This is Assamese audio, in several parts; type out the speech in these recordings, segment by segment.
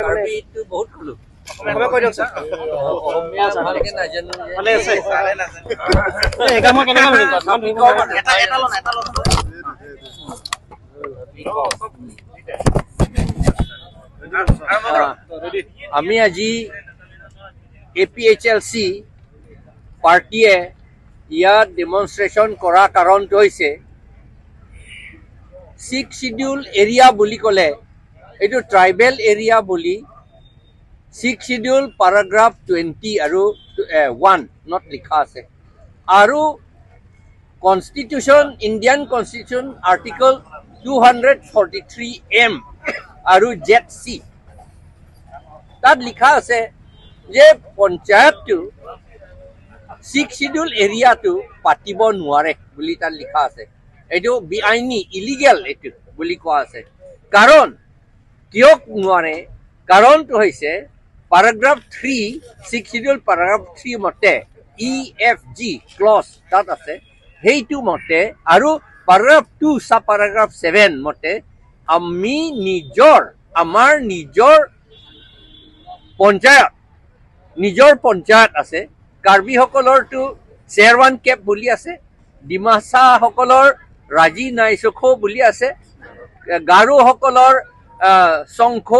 কাৰ্বিটো বহুত ক'লো। অসমীয়া কৈ দিয়ক ছাৰ। অসমীয়া ভালকে নাজানো। ভালে আছে। এই কাম কেনেকুৱা লাগিল? এটা এটা লন, এটা লন। আমি আজি এপিএইচএলচি পাৰ্টীয়ে ইয়াত ডেমনষ্ট্ৰেশ্যন কৰা কাৰণটো হৈছে ছিক্স চিডিউল এৰিয়া বুলি ক'লে এইটো ট্ৰাইবেল এৰিয়া বুলি ছিক্স চিডিউল পেৰাগ্ৰাফ 20 আৰু 1ত লিখা আছে আৰু constitution, Indian constitution article 243 M আৰু জেড চি, তাত লিখা আছে যে পঞ্চায়তটো ছিক্স চিডিউল এৰিয়াটো পাতিব নোৱাৰে বুলি তাত লিখা আছে। এইটো বেআইনী, ইলিগেল এইটো বুলি কোৱা আছে। কাৰণ কিয় নোৱাৰে? কাৰণটো হৈছে পেৰাগ্ৰাফ 3, ছিক্স চিডিউল পেৰাগ্ৰাফ 3 মতে ই এফ জি ক্লজ তাত আছে, সেইটো মতে আৰু পেৰাগ্ৰাফ 2 চাব পেৰাগ্ৰাফ 7 মতে আমি নিজৰ, আমাৰ নিজৰ পঞ্চায়ত, নিজৰ পঞ্চায়ত আছে। কাৰ্বিসকলৰটো চেৰৱান কেপ বুলি আছে, ডিমাচাসকলৰ ৰাজি নাইচখ বুলি আছে, গাৰোসকলৰ শংখ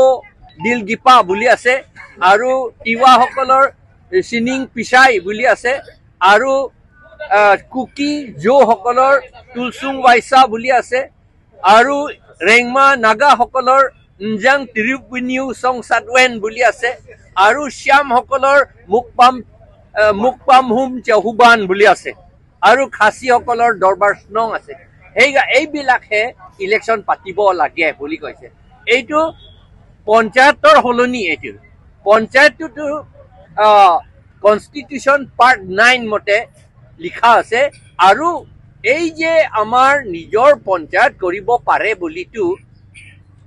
দিলগিপা বুলি আছে, আৰু তিৱাসকলৰ চিনিং পিচাই বুলি আছে, আৰু কুকি জোসকলৰ তুলচুং ৱাইচা বুলি আছে, আৰু ৰেংমা নাগাসকলৰ নজাং তিৰুপিনিউ চং চাটৱেন বুলি আছে, আৰু শ্যামসকলৰ মুকপাম মুকপাম হুম চেহুবান বুলি আছে, আৰু খাচীসকলৰ দৰবাৰ স্নং আছে। সেই এইবিলাকহে ইলেকশ্যন পাতিব লাগে বুলি কৈছে। এইটো পঞ্চায়তৰ সলনি, এইটো পঞ্চায়তটোতো কনষ্টিটিউশ্যন পাৰ্ট 9 মতে লিখা আছে। আৰু এই যে আমাৰ নিজৰ পঞ্চায়ত কৰিব পাৰে বুলিতো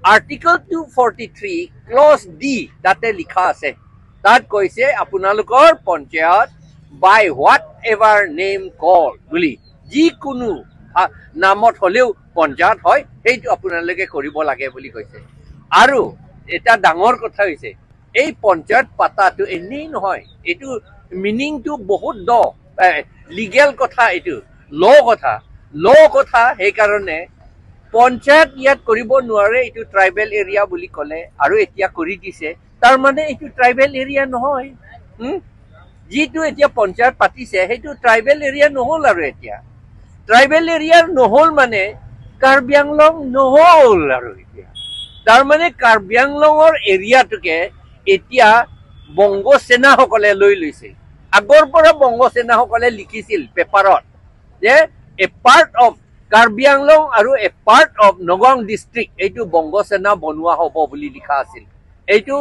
আৰ্টিকল 243 ক্লজ ডি তাতে লিখা আছে। তাত কৈছে আপোনালোকৰ panchayat by whatever name call বুলি, যিকোনো নামত হ'লেও পঞ্চায়ত হয়, সেইটো আপোনালোকে কৰিব লাগে বুলি কৈছে। আৰু এটা ডাঙৰ কথা হৈছে, এই পঞ্চায়ত পাতাটো এনেই নহয়, এইটো মিনিংটো বহুত দ লিগেল কথা, এইটো ল' কথা, ল' কথা। সেইকাৰণে পঞ্চায়ত ইয়াত কৰিব নোৱাৰে, এইটো ট্ৰাইবেল এৰিয়া বুলি ক'লে আৰু এতিয়া কৰি দিছে, তাৰমানে এইটো ট্ৰাইবেল এৰিয়া নহয়। যিটো এতিয়া পঞ্চায়ত পাতিছে সেইটো ট্ৰাইবেল এৰিয়া নহ'ল। আৰু এতিয়া ট্ৰাইবেল এৰিয়া নহ'ল মানে কাৰ্বি আংলং নহ'ল। আৰু এতিয়া তাৰমানে কাৰ্বি আংলঙৰ এৰিয়াটোকে এতিয়া বংগ সেনাসকলে লৈ লৈছে। আগৰ পৰা বংগ সেনাসকলে লিখিছিল পেপাৰত যে a part of Karbi Anglong আৰু a part of Nagaon district এইটো বংগ সেনা বনোৱা হ'ব বুলি লিখা আছিল। এইটো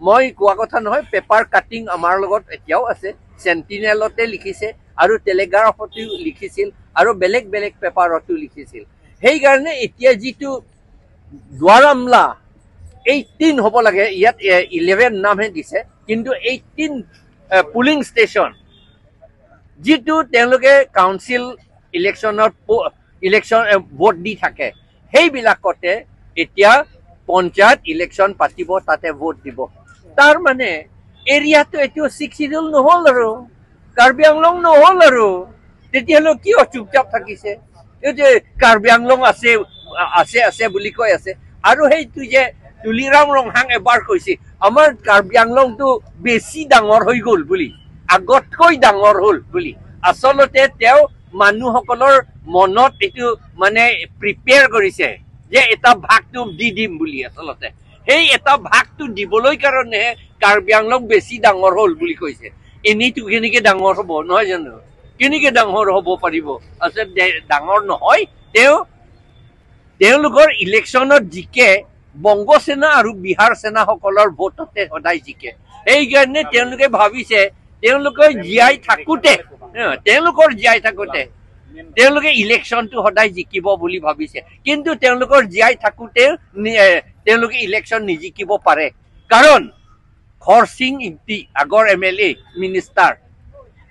মই কোৱা কথা নহয়, পেপাৰ কাটিং আমাৰ লগত এতিয়াও আছে। চেণ্টিনেলতে লিখিছে আৰু টেলিগ্ৰাফতো লিখিছিল আৰু বেলেগ বেলেগ পেপাৰতো লিখিছিল। সেইকাৰণে এতিয়া যিটো দুৱাৰামলা 18 হ'ব লাগে, ইয়াত 11 নামহে দিছে, কিন্তু 18 পুলিং ষ্টেচন যিটো তেওঁলোকে কাউন্সিল ইলেকশ্যনত ইলেকশ্যন ভোট দি থাকে, সেইবিলাকতে এতিয়া পঞ্চায়ত ইলেকশ্যন পাতিব, তাতে ভোট দিব। তাৰ মানে এৰিয়াটো এইটো ছিক্স চিডিউল নহ'ল আৰু কাৰ্বি আংলং নহ'ল আৰু। তেতিয়াহ'লে কিয় চুপচাপ থাকিছে? এই যে কাৰ্বি আংলং আছে আছে আছে বুলি কৈ আছে। আৰু সেইটো যে তুলিৰাম ৰংহাং এবাৰ কৈছে আমাৰ কাৰ্বি আংলংটো বেছি ডাঙৰ হৈ গ'ল বুলি, আগতকৈ ডাঙৰ হ'ল বুলি। আচলতে তেওঁ মানুহসকলৰ মনত এইটো মানে প্ৰিপেয়াৰ কৰিছে যে এটা ভাগটো দি দিম বুলি। আচলতে সেই এটা ভাগটো দিবলৈ কাৰণেহে কাৰ্বি আংলং বেছি ডাঙৰ হ'ল বুলি কৈছে। এনেইতো কেনেকে ডাঙৰ হ'ব, নহয় জানো? কেনেকে ডাঙৰ হ'ব পাৰিব? আচলতে ডাঙৰ নহয়। তেওঁলোকৰ ইলেকশ্যনত জিকে বংগ সেনা আৰু বিহাৰ সেনাসকলৰ ভোটতে সদায় জিকে। সেইকাৰণে তেওঁলোকে ভাবিছে তেওঁলোকে জীয়াই থাকোতে, তেওঁলোকৰ জীয়াই থাকোতে তেওঁলোকে ইলেকশ্যনটো সদায় জিকিব বুলি ভাবিছে। কিন্তু তেওঁলোকৰ জীয়াই থাকোতে তেওঁলোকে ইলেকশ্যন নিজিকিব পাৰে। কাৰণ খৰসিং ইংতি আগৰ এম এল এ মিনিষ্টাৰ,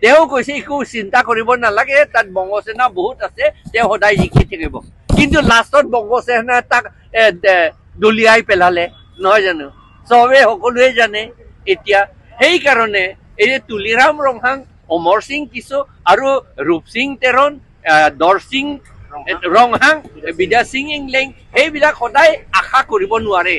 তেওঁ কৈছে একো চিন্তা কৰিব নালাগে, তাত বংগসেনা বহুত আছে, তেওঁ সদায় জিকি থাকিব। কিন্তু লাষ্টত বংগসেনা তাক দলিয়াই পেলালে, নহয় জানো? চবে সকলোৱে জানে। এতিয়া সেইকাৰণে এই যে তুলিৰাম ৰংহাং, অমৰ সিং কিশো আৰু ৰূপ সিং তেৰণ, দৰসিং ৰংহাং, বিদ্যা সিং ইংলেং, সেইবিলাক সদায় আশা কৰিব নোৱাৰে।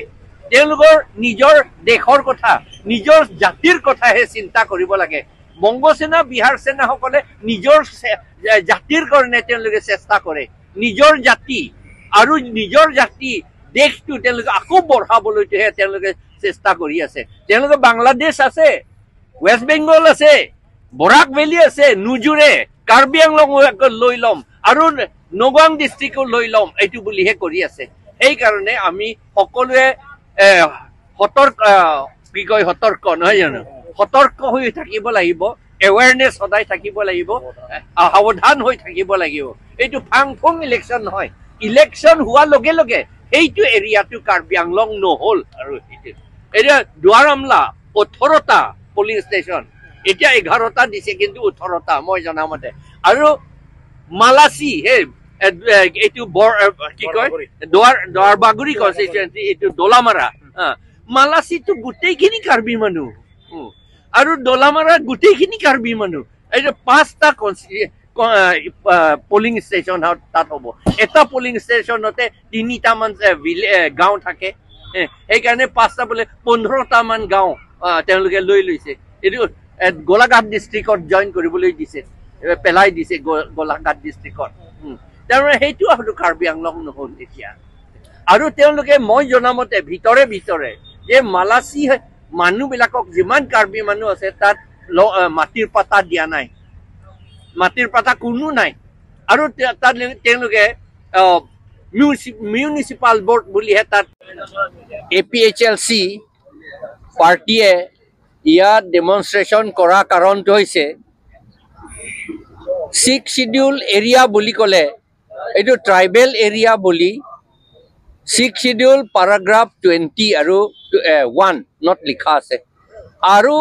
তেওঁলোকৰ নিজৰ দেশৰ কথা, নিজৰ জাতিৰ কথাহে চিন্তা কৰিব লাগে। বংগ সেনা, বিহাৰ সেনাসকলে নিজৰ জাতিৰ কাৰণে তেওঁলোকে চেষ্টা কৰে, নিজৰ জাতি আৰু নিজৰ জাতি দেশটো তেওঁলোকে আকৌ বঢ়াবলৈহে তেওঁলোকে চেষ্টা কৰি আছে। তেওঁলোকে বাংলাদেশ আছে, ৱেষ্ট বেংগল আছে, বৰাক ভেলী আছে, নুজুৰে, কাৰ্বি আংলং লৈ ল'ম আৰু নগাঁও ডিষ্ট্ৰিক্টো লৈ ল'ম, এইটো বুলিহে কৰি আছে। সেইকাৰণে আমি সকলোৱে সতৰ্ক, কি কয়, সতৰ্ক নহয় জানো, সতৰ্ক হৈ থাকিব লাগিব, এৱেৰনেছ সদায় থাকিব লাগিব, সাৱধান হৈ থাকিব লাগিব। এইটো ফাং ফুং ইলেকশ্যন নহয়। ইলেকশ্যন হোৱাৰ লগে লগে সেইটো এৰিয়াটো কাৰ্বি আংলং নহ'ল। আৰু এতিয়া দুৱাৰমলা 18টা পলিং ষ্টেচন, এতিয়া 11টা দিছে, কিন্তু 18টা মই জনামতে। আৰু মালাচি, সেই এইটো বৰ কি কয়, দুৱাৰবাগুৰি কনষ্টিটুৱেঞ্চি, এইটো দলামাৰা, মালাচীটো গোটেইখিনি কাৰ্বি মানুহ আৰু দলামাৰা গোটেইখিনি কাৰ্বি মানুহ। এইটো 5টা পলিং ষ্টেচন তাত হ'ব। এটা পলিং ষ্টেচনতে 3টামান গাঁও থাকে, সেইকাৰণে 5টা বোলে 15টামান গাঁও তেওঁলোকে লৈ লৈছে। এইটো গোলাঘাট ডিষ্ট্ৰিক্টত জইন কৰিবলৈ দিছে, পেলাই দিছে গোলাঘাট ডিষ্ট্ৰিক্টত। তাৰমানে সেইটো আৰু কাৰ্বি আংলং নহ'ল এতিয়া। আৰু তেওঁলোকে মই জনামতে ভিতৰে ভিতৰে যে মালাচি মানুহবিলাকক, যিমান কাৰ্বি মানুহ আছে তাত মাটিৰ পাতা দিয়া নাই, মাটিৰ পাতা কোনো নাই। আৰু তাত তেওঁলোকে মিউনিচিপাল বৰ্ড বুলিহে তাত APHLC পাৰ্টীয়ে ইয়াত ডেমনষ্ট্ৰেশ্যন কৰা কাৰণটো হৈছে ছিক্স চিডিউল এৰিয়া বুলি ক'লে এইটো ট্ৰাইবেল এৰিয়া বুলি ছিক্স চিডিউল পাৰাগ্ৰাফ 20 আৰু 1ত লিখা আছে। আৰু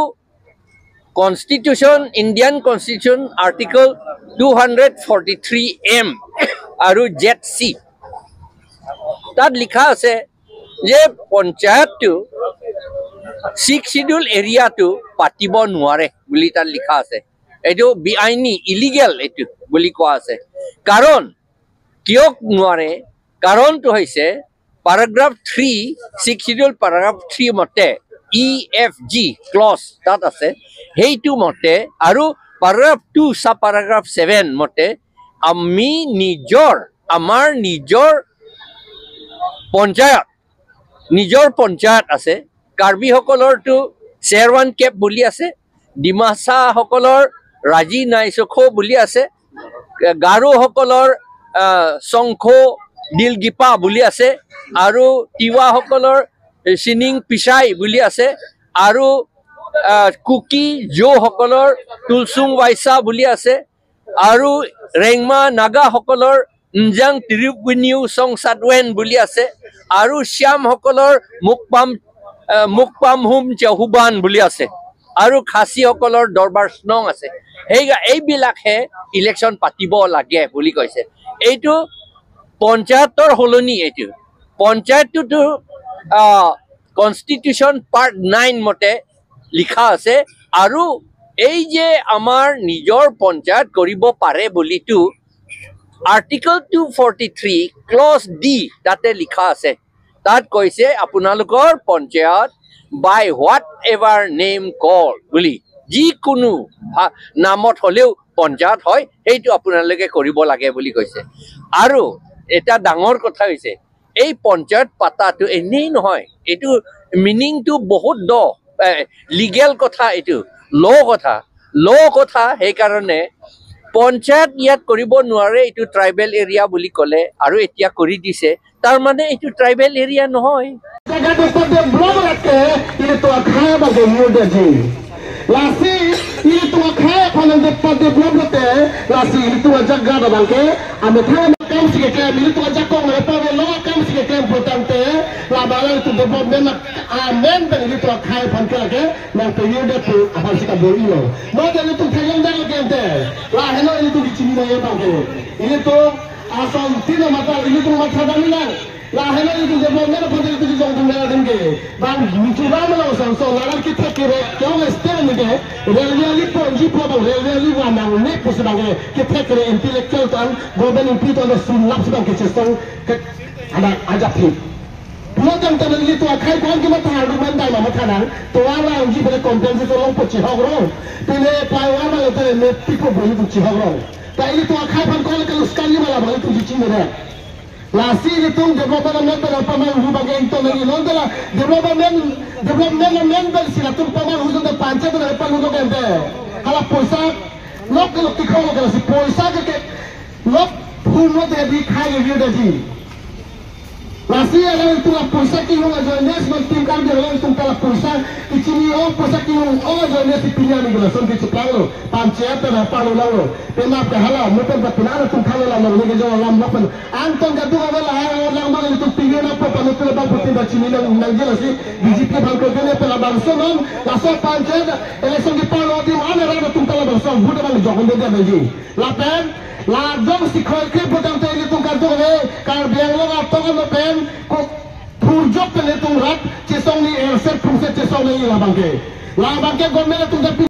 constitution, Indian constitution article 243M আৰু ZC তাত লিখা আছে যে পঞ্চায়তটো ছিক্স চিডিউল এৰিয়াটো পাতিব নোৱাৰে বুলি তাত লিখা আছে। এইটো বেআইনী, ইলিগেল এইটো বুলি কোৱা আছে। কাৰণ কিয় নোৱাৰে? কাৰণটো হৈছে paragraph 3, six schedule paragraph 3 মতে EFG clause তাত আছে, সেইটো মতে আৰু পেৰাগ্ৰাফ 2 চাব পেৰাগ্ৰাফ 7 মতে আমি নিজৰ, আমাৰ নিজৰ পঞ্চায়ত, নিজৰ পঞ্চায়ত আছে। কাৰ্বিসকলৰটো চেৰৱান কেপ বুলি আছে, ডিমাচাসকলৰ ৰাজি নাইচখ বুলি আছে, গাৰোসকলৰ শংখ দিলগিপা বুলি আছে, আৰু তিৱাসকলৰ চিনিং পিচাই বুলি আছে, আৰু কুকি জোসকলৰ তুলচুং ৱাইচা বুলি আছে, আৰু ৰেংমা নাগাসকলৰ নজাং তিৰুপিনিউ চংচাদৱেন বুলি আছে, আৰু শ্যামসকলৰ মুকপাম হুম চেহুবান বুলি আছে, আৰু খাচীসকলৰ দৰবাৰ স্নং আছে। এইবিলাকহে ইলেকশ্যন পাতিব লাগে বুলি কৈছে। এইটো পঞ্চায়তৰ সলনি, এইটো পঞ্চায়তটোতো কনষ্টিটিউশ্যন পাৰ্ট 9 মতে লিখা আছে। আৰু এই যে আমাৰ নিজৰ পঞ্চায়ত কৰিব পাৰে বুলিতো আৰ্টিকল 243 ক্লজ D তাতে লিখা আছে। তাত কৈছে আপোনালোকৰ panchayat by whatever name call বুলি, যিকোনো নামত হ'লেও পঞ্চায়ত হয়, সেইটো আপোনালোকে কৰিব লাগে বুলি কৈছে। আৰু এটা ডাঙৰ কথা হৈছে, এই পঞ্চায়ত পাতাটো এনেই নহয়, এইটো মিনিংটো বহুত দ, লিগেল কথা, এইটো ল' কথা, ল' কথা। সেইকাৰণে পঞ্চায়ত ইয়াত কৰিব নোৱাৰে, এইটো ট্ৰাইবেল এৰিয়া বুলি ক'লে আৰু এতিয়া কৰি দিছে, তাৰ মানে এইটো ট্ৰাইবেল এৰিয়া নহয়। La hena itu development apa itu jong tung la dingge bang mitura mala sang so la ki thake re kyong step ni ge railway li ponji pro bang railway li wa nang ne pos bang ge ki thake re intellectual tan government input on sun laps bang ke chestong ke ada aja phi Lotang tanang li tua khai kwan ki ma thar du man dai ma thanang toa la ji bele compensation long pochi hog rong pile pai wa ma le te ne piko boli tu chi hog rong ta ili tua khai phan ko le ke uskan ni ma la bang tu ji chi ne la si li tung development men bel pa ma hu ba ge into ni lon de la development men bel si la tung pa ma hu de panchayat le pa lu do ke de hala poisa lok lok ti kho lo ke si poisa ke lok phu no de bi khai ge de ji Lasi ala itu la poisa ki hong ajoines man tim kam de lang tung kala poisa ichini o poisa ki hong o ajoines pinya ni gula son ki chuklang panchayat na palo lang pe na pe hala mo pe pina tung khala la lo ge jo lam lo an tong ka du ga la lang ma le tung pinya na po pa no ba putin ba chini lang nang je lasi BJP bhal ko ge pe la bang so non la so panchayat election ki palo di ma na ra tung kala bang so bhut bang jo de de ji la pen la jong si khoi ke potang te ni tung kar do ge kar biang lo ga to no pen ko phurjok le tung rat chesong ni erset phurset chesong ni la bangke government tung